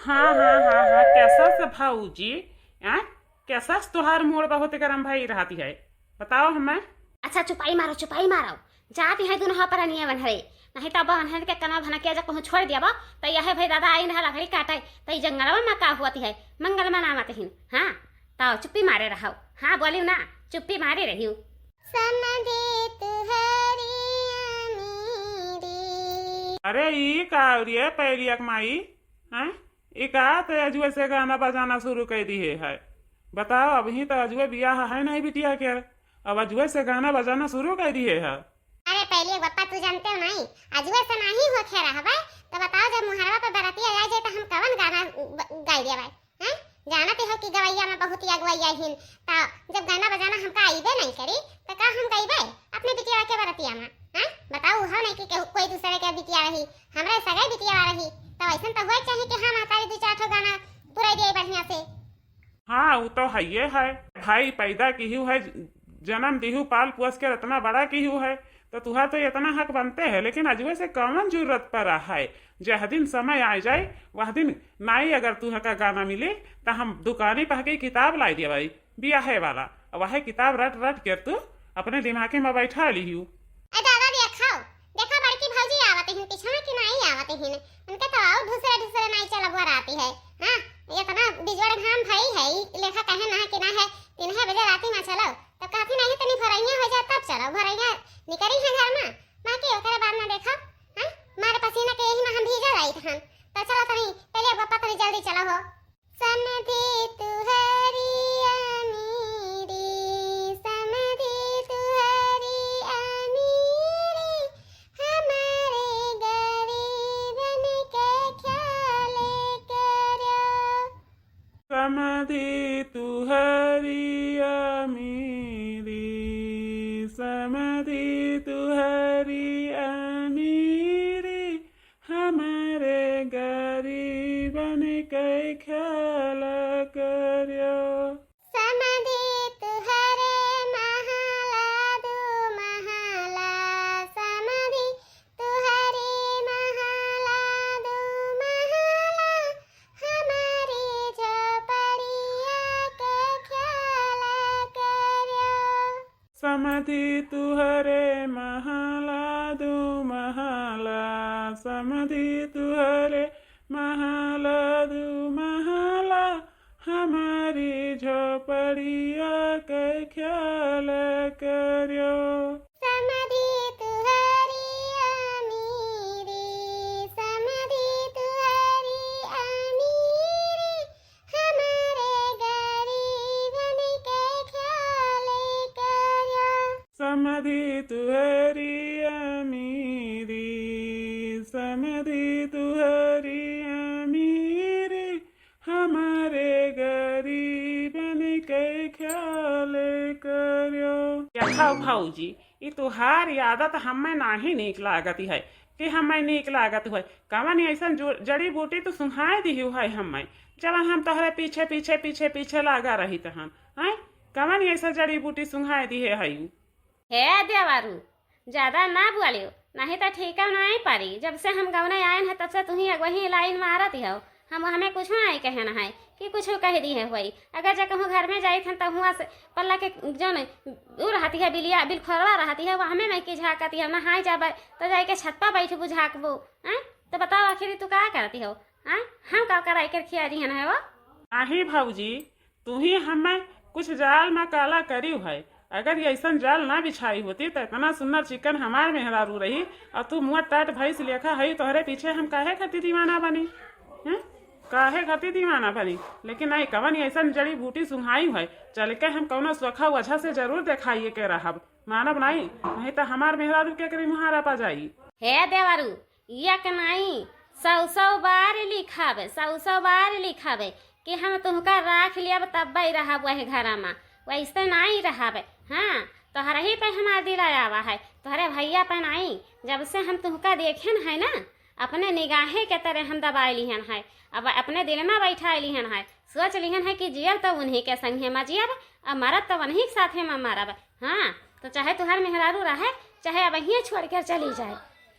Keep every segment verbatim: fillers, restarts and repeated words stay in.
हाँ, हाँ, हाँ, हाँ, कैसा से भौजी, हैं? कैसा से तोहार मूड बहुत गरम भई रहती है, बताओ हमें। अच्छा, चुपाई मारो, चुपाई मारो। जाती है दुनों परनिया वनहरे, नहीं तो अब वनहर के कनवा भनकिया जब कहूँ छोड़ दिया बा, तो यह भाई दादा आई ना लकड़ी काटे, तो ई जंगलवा में का होती है, मंगल मनावत हिन। हाँ, तो चुप्पी मारे रहो। हाँ, बोलियो ना, चुप्पी मारे रहियो। समधी तुहरी अमीरी। अरे, ई का हो रे, पैलिया के माई, हैं? ई का तो अजुए से गाना बजाना शुरू कर दिए है? बताओ, अबहीं तो अजुए बियाह है नहीं बिटिया के, अब अजुए से गाना बजाना शुरू कर दिए है? अरे पैलिया के पप्पा, तू जानते हो नहीं, अजुए से नहीं होखे रहबे, तो बताओ, जब मुहरवा पे बरतिया आ जाए तो हम कवन गाना ब-, गाई देबे? हैं? जानते हो कि गवैया में बहुत ही अगुवैया हिन, तो जब गाना बजाना हमका आइबे नहीं करी, तो का हम गइबे अपने बिटिया के बरतिया में? हैं? बताओ, हो नहीं कि केहू, कोई दूसरे के बिटिया रही, हमरे सगे बिटिया रही, तो ऐसन तो होए चाहिए कि हाँ, महतारी दू चार ठो गाना पुराई दे बढ़िया से। हाँ, वो तो हइये है। भाई पैदा किहू है, जन्म दिहू, पाल पोस के इतना बड़ा किहू है, तो तुहार तो इतना हक बनते है, लेकिन अजुए से कौन जरूरत पड़ा है? जह दिन समय आ जाए, वह दिन नाई अगर तुहका गाना मिले, तो हम दुकानी पह के किताब लाई देवाई, बियाहे वाला। अब वह किताब रट रट के तू अपने दिमागे में बैठा लिहू। ए दादा, देखो, देखो, बड़की भौजी आवत हिन, पिछवा की नाई आवत हिन। उनके तो और ढुसरे ढुसरे नाई चलबुआ रहती है। हाँ, इतना बिजोड़ घाम भई है, ई लेखा कहे ना कि ना है, तीन है बजे राती में चलो, तो काफी नहीं तनी भोरइया हो जाए तब चलो, भोरइया निकरी है घर में, बाकी ओकरे बाद में देखो, हाँ, मारे पसीना के यही में हम भीजा जाइत हन, तो चलो तनी, पहले अब पप्पा तनी जल्दी चलो हो। समधी तुहरी अमीरी, समधी तुहरी अमीरी, हमारे गरीबन के ख्याल करो। समधी तुहरी अमीरी, समधी तुहरी अमीरी, हमारे गरीबन के ख्याल करो। समधी तुहरे महला दू महला, समधी तुहरे महला दू महला, हमारी झोपड़िया के ख्याल करो। समधी तुहरे महला दू महला, समधी तुहरे महला दू महला, हमारी झोपड़िया के ख्याल करो। समधी तुहरी अमीरी, समधी तुहरी अमीरी, हमारे गरीबन के ख्याल करो। समधी तुहरी अमीरी, समधी तुहरी अमीरी, हमारे गरीबन के ख्याल करो। देखो भौजी, ई तुहार आदत हमें नाही नीक लागत है कि हमें नीक लागत है। कवन ऐसन जो-, जड़ी बूटी तू सुंघाए दिहू है हमें, जवन हम तोहरे पीछे, पीछे, पीछे, पीछे लागा रही तहन, हैं? कवन ऐसा जड़ी बूटी सुंघाए दिहे है उ? हे देवरू, ज्यादा ना बोलियो, नहीं तो ठीका नहीं पारी। जब से हम गवने आयन है, तब से तुही अगवही लाइन मारत हो। हम हमें कुछ नहीं कहन है कि कुछ कह दिहे होई। अगर जे कहूँ घर में जाइत हन, तो हुआ से पल्ला के जौन उ रहती है, बिलिया, बिलखोरवा रहती है, वो हमें नहीं कि झाँकती है, नहाए जाबे तो जाए के छत पर बैठ बुझाकबो, हैं? तो बताओ, आखिर तू का करती हो, हैं? हम का कराई कर खिया दिहन है वो? नाही भौजी, तू ही हमें कुछ जाल में काला करियो है। अगर ये ऐसन जाल ना बिछाई होती, तो इतना सुंदर चिकन हमार मेहरारू रही, और तू मुआ टाट भैंस लेखा है, तोहरे पीछे हम काहे खातिर दीवाना बनी, हैं? काहे खातिर दीवाना बनी? लेकिन नहीं, कवन ऐसन जड़ी बूटी सुंघाई है, चल के हम कौनो सोखा वजह से जरूर देखाइए के रहब, मानब नहीं, नहीं तो हमार मेहरारू के करी मुहारा पा जाई। हे देवरू, एक नाई, सौ सौ बार लिखावे, सौ सौ बार लिखावे कि हम तुहका राख लियब, तब्बे रहब वह घरा मा, वैसे नाई रहब। हाँ, तोहरे ही पे हमार दिल आवा है, तोहरे भैया पे नाई। जब से हम तुहका देखेन है ना, अपने निगाहे के तरह हम दबाए लिहन है, अब अपने दिल मा बैठाए लिहन है, सोच लिहन है कि जियब तो उन्हीं के संगे मा जियब, और मरब तो उन्हीं के साथे मा मरब। हाँ, तो चाहे तुहार मेहरारू रहे, चाहे अब यहीं छोड़ के चली जाए।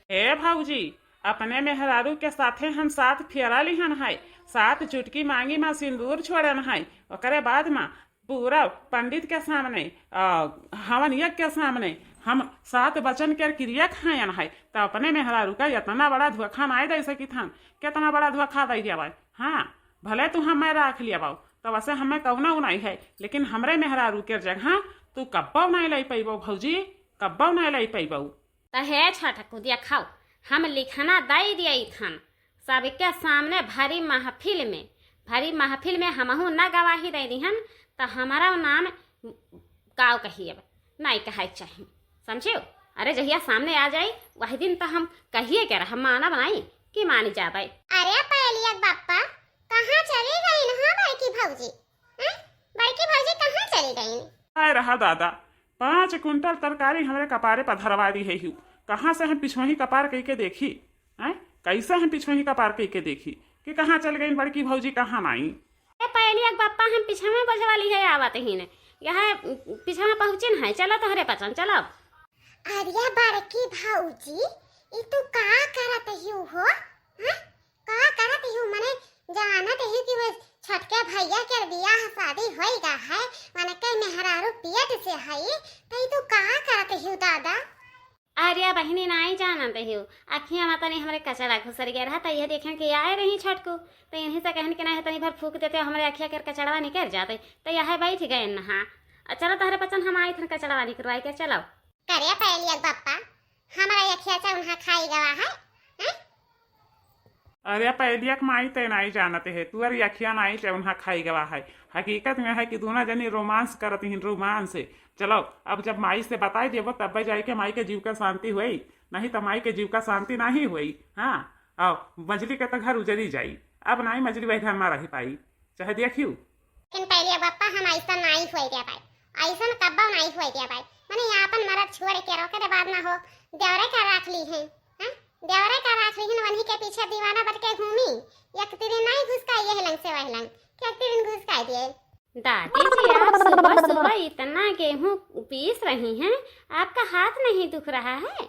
हे भौजी, अपने मेहरारू के साथे हम सात फेरा लिहन है, सात चुटकी मांगी मा सिंदूर छोड़न है, ओकरे बाद मा पूरा पंडित के सामने, आ, हवन यज्ञ के सामने हम सात वचन के किरिया खायन है, त अपने मेहरारू का इतना बड़ा धोखा नाई दे सकित हन। कितना बड़ा धोखा दे दिया भाई। हाँ, भले तू हमें राख लिया बाऊ, त वैसे हमें कौनो नहीं है, लेकिन हमरे मेहरारू के जगह तू कब्बो नहीं ले पैबो भौजी, कब्बो नहीं ले पैबो। त हे छोटकू, देखौ, हम लिखना दई दियई थन सबके सामने भरी महफिल में, भरी महफिल में हमहू न गवाही दे दिहन, त हमारा नाम काव कही अब, नहीं कहे के चाही, समझियो? अरे जहिया सामने आ जाई, वही दिन त हम कहिए के रह, माना बनाई कि मानी जाबे। अरे पयलिया के बप्पा, कहाँ चली गई हो बड़की भौजी? हैं? बड़की भौजी कहाँ चली गई? आए रहा दादा, पाँच कुंटल तरकारी हमरे कपारे पर धरवा दी है हिउ। कहाँ से हम पिछुआही कपार कई के देखी? हैं? कैसे हम पिछुआही कपार कई के देखी कि कहाँ चल गई बड़की भौजी, कहाँ नाई? ए पयलिया के बप्पा, हम पिछवा बजवा ली है, आवत ही ने। यह पिछवा पहुँचिन है, चलो तोहरे पचन, चलो। अरे बड़की भौजी, ई तू का करत हिउ हो? हैं? का करत हिउ? मने जानत हिउ कि वो छोटके भैया के बियाह शादी होई गा है, मने के मेहरारू पेट से है, त ई तू का करत हिउ दादा? अरे बहिनी, नाई जानत हिउ, अखियाँ में तनी हमरे कचड़ा घुसर गया रहा, त यह देखें कि आए रही छोटकू, त इन्हीं से कहन कि नहीं तनी भर फूक देते, हमरे अखिया के कचड़वा निकल जाते, त यह बैठ गए नहा। आ चलो तोहरे पचन हम आई थन कचड़वा निकरवाई के, चलो। करे पयलिया के बप्पा, हमरा अखिया चौन्हा खाई गवा है, हैं? अरे पयलिया के माई, ते नाई जानत है, तू अरे अखिया नाई चौन्हा खाई गवा है। हकीकत में है कि दोनों जनी रोमांस करत हिन, रोमांस। चलो, अब जब माई से बताई देबो तब्बे जाई के माई के जीव का शांति होई, नहीं तो माई के जीव का शांति नहीं होई। हाँ, आओ, मजली के तो घर उजरी जाई, अब नाई मजली वही घर में रही पाई, चाहे देखियो। लेकिन पयलिया बप्पा, हम ऐसा नाई होए दे पाए, ऐसा कब्बो नाई होए दे पाए। मने आपन मरद छोड़ के रोके दे बाद ना हो, देवरे का राख ली है, हाँ? देवरे का राख ली है, वन्ही के पीछे दीवाना बन के घूमी, एक तिरी नाई घुसका ये लंग से वह लंग, कि एक तिरी घुसका दिए। दादी जी, आप सुबह सुबह इतना गेहूं पीस रही हैं, आपका हाथ नहीं दुख रहा है?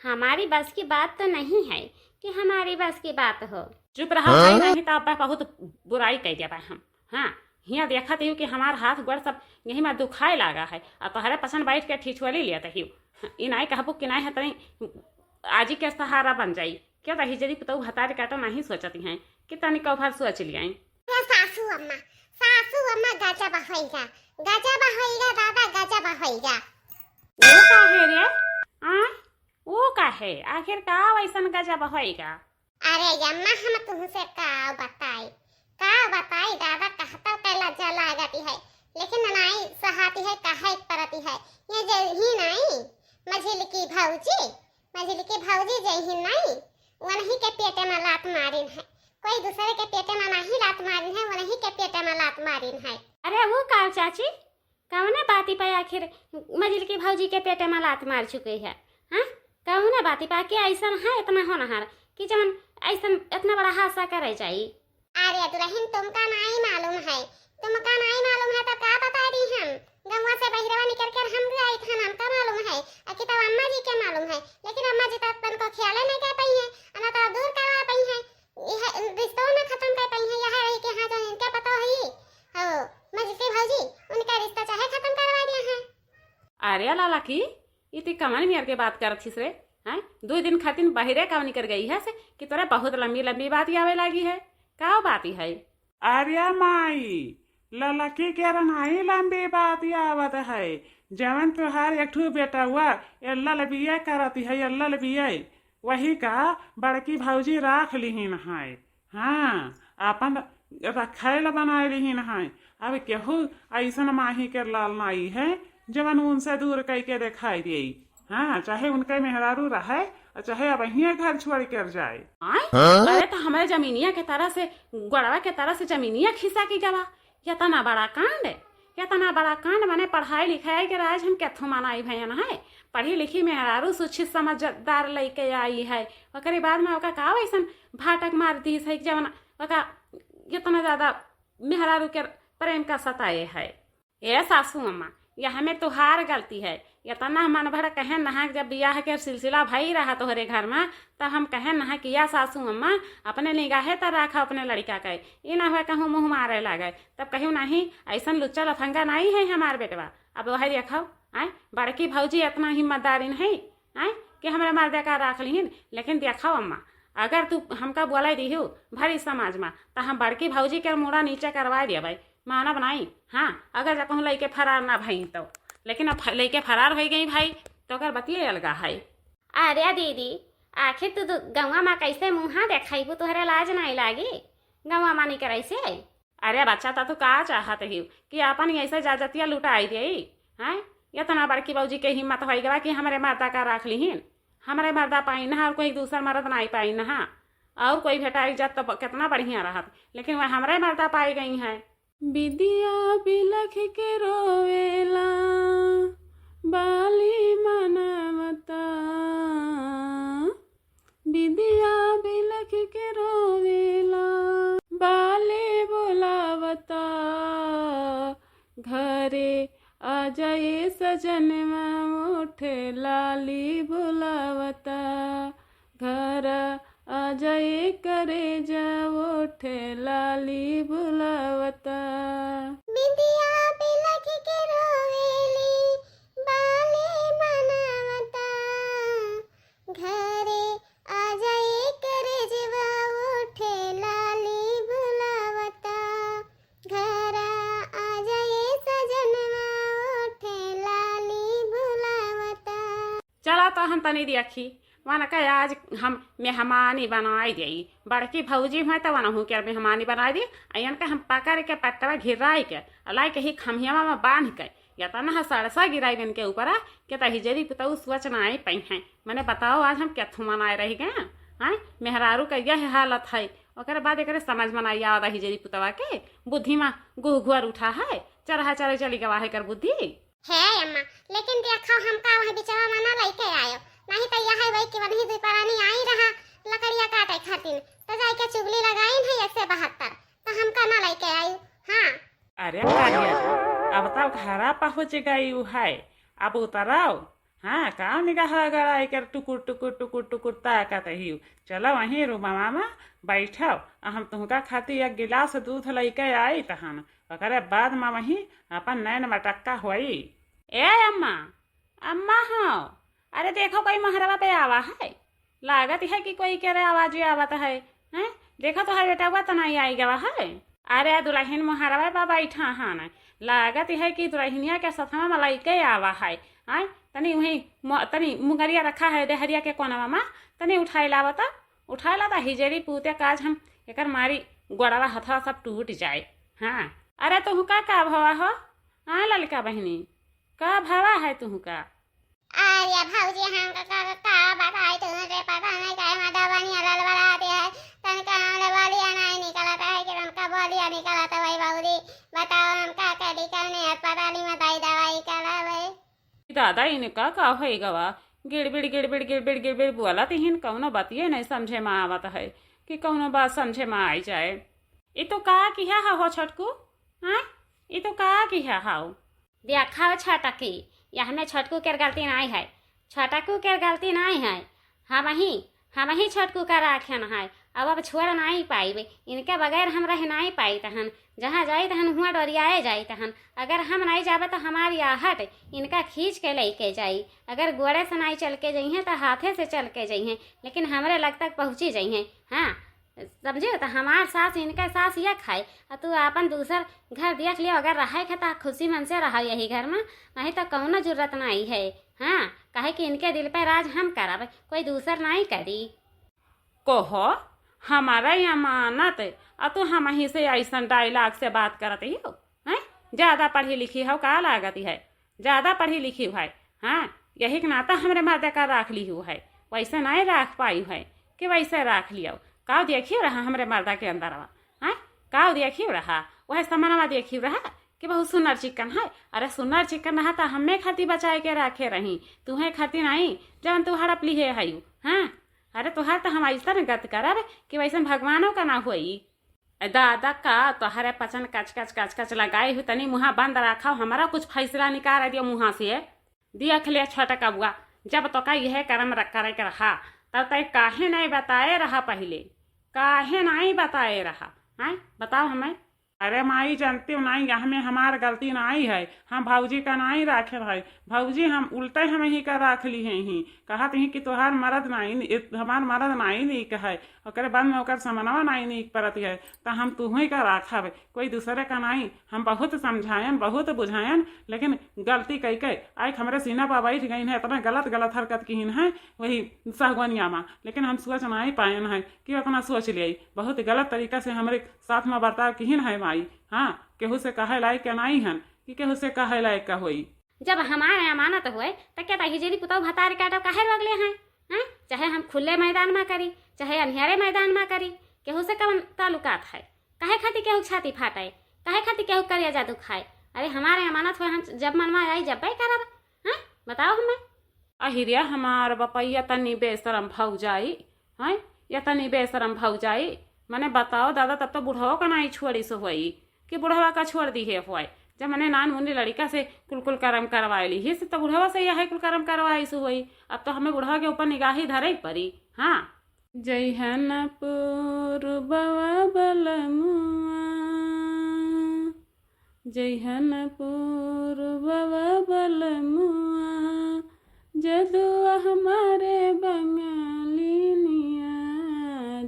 हमारी बस की बात तो नहीं है कि हमारी बस की बात हो। चुप रहा हाँ? भाई, नहीं तो अब बहुत बुराई कह दिया हम। हाँ, हियाँ देखत हिउ कि हमार हाथ गोड़ सब यही में दुखाए लागा है, और तोहरे पसन बैठ के ठिठुअली लियत हिउ। ई नाई कहबू कि नाई है तनी आजी के सहारा बन जाई। क्या दही जरी पुतऊ भतारी काटो नहीं सोचती हैं कि तनी कौ भर सोच लियाई। ए सासू अम्मा, सासू अम्मा, गजब होइगा, गजब होइगा दादा, गजब होइगा। वो का है रे? आ? वो का है? आखिर का वैसन गजब होइगा? अरे अम्मा, हम तुमसे का बताई, का बताई दादा, कहता के लज्जा लागती है, लेकिन नाई सहाती है, कहे परती है। ये जे ही नाई, मझिल की भौजी, मझिल की भौजी जे ही नाई, वनही के पेटे में लात मारिन है, कोई दूसरे के पेटे में नहीं लात मारिन है, वनही के पेटे में लात मारिन है। अरे वो का चाची, कौने बाती पे आखिर मझिल की भौजी के पेटे में लात मार चुके है? हाँ, कौने बाती पे? के ऐसा है इतना होनहार कि जवन ऐसा इतना बड़ा हादसा करे जाई? अरे दुल्हन, तुमका नाई मालूम है, तुमका नाई मालूम है तो का बता दी हम? गौवा से बहिरवा निकल कर हम गए थे, हमका मालूम है, अ कि तब अम्मा जी के मालूम है, लेकिन अम्मा जी तो तनको ख्याले नहीं कर पाई है, ना तो दूर करवा पाई है, यह रिश्तों में खत्म कर पाई है, यह रही कि हाँ जो इनके पता ही हो, मझिल की भौजी, उनका रिश्ता चाहे खत्म करवा दिया है। अरे लाला की, ई ती कवन मेर के बात करत हिस रे? हैं? दो दिन खातिर बहिरे का निकर गई है से कि तोरा बहुत लंबी लंबी बात आवे लागी है। का बात ही है? अरे माई, ललकी के रनाई लंबी बात आवत है। जवन तोहार एक ठो बेटवा एल्लल बिया करत है, एल्लल बिया, वही का बड़की भौजी राख लिहिन है। हाँ, आपन रखैल बनाए लिहिन है। अब केहू ऐसन माही के लाल नाई है, जवन उनसे दूर कई के देखाई देई। हाँ, चाहे उनके मेहरारू रहे, और चाहे अब हियाँ घर छोड़ कर जाए। आय? हाँ? अरे, तो हमारे जमीनिया के तरह से, गोड़वा के तरह से जमीनिया खिसा के गवा। इतना बड़ा कांड, इतना बड़ा कांड, माने पढ़ाई लिखाई के राज हम केथो मनाई भयन है। पढ़ी लिखी मेहरारू सुशिक्षित समझदार लइके आई है। ओकरे बाद में ओका का वैसन भाटक मार दी है, जवन ओका इतना ज्यादा मेहरारू के प्रेम का सताए है। ए सासू अम्मा, यह में तोहार गलती है। यतना मन भर कहेन नहा, जब बियाह के सिलसिला भई रहा तोहरे घर में, तब हम कहेन नहा कि या सासू अम्मा, अपने निगाहे त राखा अपने लड़िका के, ई ना हुआ कहूँ मुँह मारे लागे। तब कहियो नहीं, ऐसन लुच्चा लफंगा नहीं है हमार बेटवा। अब वही देखो, आय, बड़की भौजी इतना हिम्मतदारिन है, आय, कि हमरे मर्दे का राख लिहिन। लेकिन देखो अम्मा, अगर तू हमका बोले दिहू भरी समाज में, त हम बड़की भौजी के मूड़ा नीचे करवा देबै, मानब नहीं। हाँ, अगर जा कहूँ लइके फरार ना भई तो। लेकिन अब लइके फरार होइ गई भाई, तो ओकर बतिये अलगा है। अरे दीदी, आखिर तू दु-, गौवा में कैसे मुँहा देखैबू, तोहरे लाज नहीं लागी? गौवा मानी करे से? अरे बच्चा, त तू का चाहत ही कि आपन ऐसे जाजतिया लुटाई देई? हैं? इतना बड़की भौजी के हिम्मत होइ गवा कि हमरे मर्दा का राख लिहिन। हमरे मर्दा पाई ना, और कोई दूसर मर्द नहीं पाई ना, और कोई भेटाई जात तो ब-, कितना बढ़िया रहत, लेकिन वह हमरे मर्दा पाई गई हैं। बिदिया बिलख के रोवेला, बाली मनवता। बिदिया बिलख के रोवेला, बाले बोलावता। घरे आ जाए सजनवा, ओठ लाली बोलावता। घर आ जाए करे जा, ओठ लाली बोलावता। बिदिया बिलख के रोवेली, बाले मनावता। घरे आ जाए करे जवा, ओठ लाली बोलावता। घरा आ जाए सजनवा, ओठ लाली बोलावता। चला तो हम तनी देखी, वनका आज हम मेहमानी बनाई देई। बड़की भौजी हुए तो वनहू के मेहमानी बनाई दी। आ इनका हम पकड़ के पट्टवा घिराई के, आ लाई के ही खम्हियावा में बांध के, या तो ना सड़सा गिराई इनके ऊपर, आ, के तही जरी पुतऊ सोच ना आई पई हैं। मने बताओ, आज हम केथू मनाए रह गए हैं? मेहरारू का यह हालत है, ओकरे बाद एकरे समझ में ना आवत ही जरी पुतवा के। बुद्धि में गुह घुअर उठा है, चरहा चरे चली गवा है कर बुद्धि। हे अम्मा, लेकिन देखो, हमका वही बिचवा में ना लइके आयो, नहीं तो यह है वही कि वही दुई परानी आई रहा लकड़िया काटे खातिर, तो जाके चुगली लगाइन है एक सौ बहत्तर, तो हमका ना लइके आयो। हाँ। अरे कारिया, अब तो घरा पहुँच गई है, अब उतराओ। हाँ, का निगाह गड़ाई कर टुकुर टुकुर टुकुर टुकुर ताकत ही। चलो वहीं रूमवा में बैठो, आ हम तुहका खातिर एक गिलास दूध लइके आई तहन, ओकरे बाद में वहीं अपन नैन मटक्का होई। ए अम्मा, अम्मा हो, अरे देखो कोई मोहरवा पे आवा है, लागत है कि कोई के रे आवाज आवत है। हैं? देखो तोहर बेटवा तो नहीं आई गवा है। अरे दुल्हन मोहरवा पे बैठा हन, लागत है कि दुल्हनिया के सथवा में लइके आवा है। हैं? तनी वहीं म-, तनी मुंगरिया रखा है डेहरिया के कोनवा में, तनी उठाई लावा तो, उठाई ला तो हिजरी पूते काज हम एकर मारी गोड़वा हथवा सब टूट जाए। हाँ, अरे तुहका का भवा हो? हाँ ललका बहिनी, का भवा है तुहका? अरे भौजी, हम का, का, का बताई तुहसे, पता नहीं काहे में दबनिया लड़बड़ाते है। तनका हमरे बोलिया नहीं निकलत है कि तनका बोलिया निकलत है। वही भौजी, बताओ हम का करी, कौने अस्पताली में दाई दवाई करावे? दादा, इनका का होई गवा? गिड़बिड़, गिड़बिड़, गिड़बिड़, गिड़बिड़ बोलत हिन, कौनो बतिये नहीं समझे में आवत है कि कौनो बात समझे में आई जाए। ई तो का किहा हो छोटकू? हाँ, ई तो का किहा हो? देखा छोटकी, यह में छोटकू के गलती नहीं है, छोटकू के गलती नहीं है, हम ही, हम ही छोटकू का राखन है। अब, अब छोड़ नहीं पाइबे, इनके बगैर हम रह नहीं पाई तहन, जहाँ जाई तहन हुआं डोरियाए जाई तहन। अगर हम नहीं जाबे तो हमारी आहट इनका खींच के लेके जाई। अगर गोड़े से नहीं चल के जइहें तो हाथे से चल के जइहें, लेकिन हमरे लग तक पहुँची जइहें। हाँ, समझे? तो हमार सास इनके सास ये खाए, और तू आपन दूसर घर देख लियो। अगर रहे के तो खुशी मन से रहो यही घर में, नहीं तो कौनो जरूरत नहीं है। हाँ, काहे कि इनके दिल पे राज हम करब, कोई दूसर नहीं करी। कहो, हमारा अमानत, आ तू हम ही से ऐसन डायलॉग से बात करत ही हो, हैं? ज्यादा पढ़ी लिखी हो का लागत है? ज्यादा पढ़ी लिखी है, हाँ, यही के नाता हमरे मर्दे का राख ली है, वैसे नहीं राख पाई है कि वैसे राख लियो। का देखियो रहा हमरे मर्दा के अंदरवा, हाँ? का देखियो रहा? वह समनवा देखियो रहा कि बहुत सुनर चिकन है। अरे सुनर चिकन रहा तो हमें खातिर बचाए के रखे रही, तुहें खातिर नहीं, जवन तू हड़प लिहे हयू, हाँ? अरे तोहार तो हम ऐसन गत करब कि वैसन भगवानों का ना होई। ए दादा, का तोहरे पचन कच कच कच कच लगाई हुई, तनी मुँहा बंद रखा, हमारा कुछ फैसला निकाल दियो मुँहा से। देख ले छोटा कबुआ, जब तोका यह करम र-, करे के रहा, तब तै काहे नहीं बताए रहा पहिले? काहे नहीं बताए रहा? हैं, बताओ हमें। अरे माई, जानती हो नहीं, यह में हमार गलती नहीं है, हम भौजी का नहीं राखे रहे। भौजी हम उल्टे हम ही का राख ली हैं ही, कहत ही कि तोहार मरद नहीं, हमार मरद नहीं नीक है, ओकरे बाद में ओकर समनवा नहीं नीक परत है, त हम तुहई का राखब, कोई दूसरे का नहीं। हम बहुत समझायन, बहुत बुझायन, लेकिन गलती कई के आइक हमरे सीना पर बैठ गई है, इतना गलत गलत हरकत किहिन है, वही सगुनिया मा। लेकिन हम सोच नहीं पायन है कि उतना सोच लियाई, बहुत गलत तरीका से हमरे साथ में बर्ताव किहिन है माई। हाँ, केहू से कहे लायक के नहीं हन कि केहू से कहे लायक का होई। जब हमारे अमानत होए, त क्या तही जेरी पुतौ भतार काटो काहे रोक ले हैं? हैं? चाहे हम खुले मैदान मा करी, चाहे अनियारे मैदान मा करी, केहू से कौन ताल्लुकात है? काहे खातिर केहू छाती फाटे? काहे खातिर केहू करिया जादू खाए? अरे हमारे अमानत होए, हम जब मनवा आई जब्बे करब। हैं? बताओ हमें। अहिरिया हमार बपैया तनी बेशरम भौजाई, हैं? या तनी बेशरम भौजाई, मने बताओ दादा, तब तो बुढ़वा का नाई छोड़ी सो होई कि बुढ़वा का छोड़ दी है होए। जब मने नान मुन्नी लड़िका से कुल कुल करम करवाए ली ही, से तो बुढ़वा से यह कुल करम करवाई सो होई। अब तो हमें बुढ़वा के ऊपर निगाही धरे परी। हाँ। जइहन पूर्ववा बलमुआ, जइहन पूर्ववा बलमुआ, जदुआ हमारे बंगालिनिया।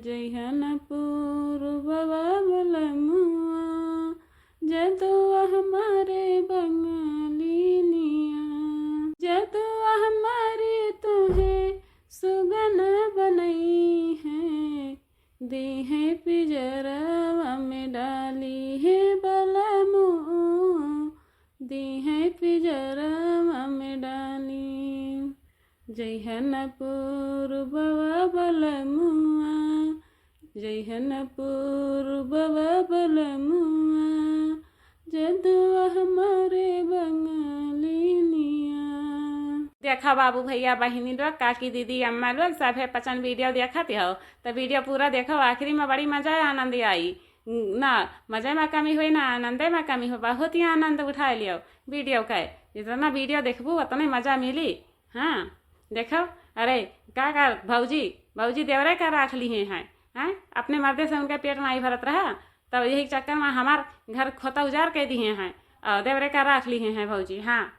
जइहन पूर्ववा बलमुआ, जदुआ हमारे बंगालिनिया। जदुआ हमारे तुहे सुगन बनई है, दीहे पिजरवा में डाली हे बलमू, दीहे पिजरवा में डाली। जइहन पूर्ववा बलमुआ, जइहन पूर्ववा बलमुआ, जदुआ हमारे बंगालिनिया। देखा बाबू, भैया, बहिनी लोग, काकी, दीदी, अम्मा लोग, सभे पचन video देखत हो, तो video पूरा देखो, आखिरी में बड़ी मजा आनंद आई। ना मजे में कमी होई, ना आनंदे में कमी हो, बहुत ही आनंद उठा लियो video के। जितना video देखबू, उतने मजा मिली। हाँ, देखो, अरे, का, का भौजी, भौजी देवरे का राख ली हैं, हैं? अपने मर्दे से उनका पेट नाई भरत रहा, तब यही चक्कर में हमार घर खोता उजार के दिए हैं, और देवरे का राख ली हैं भौजी। हाँ,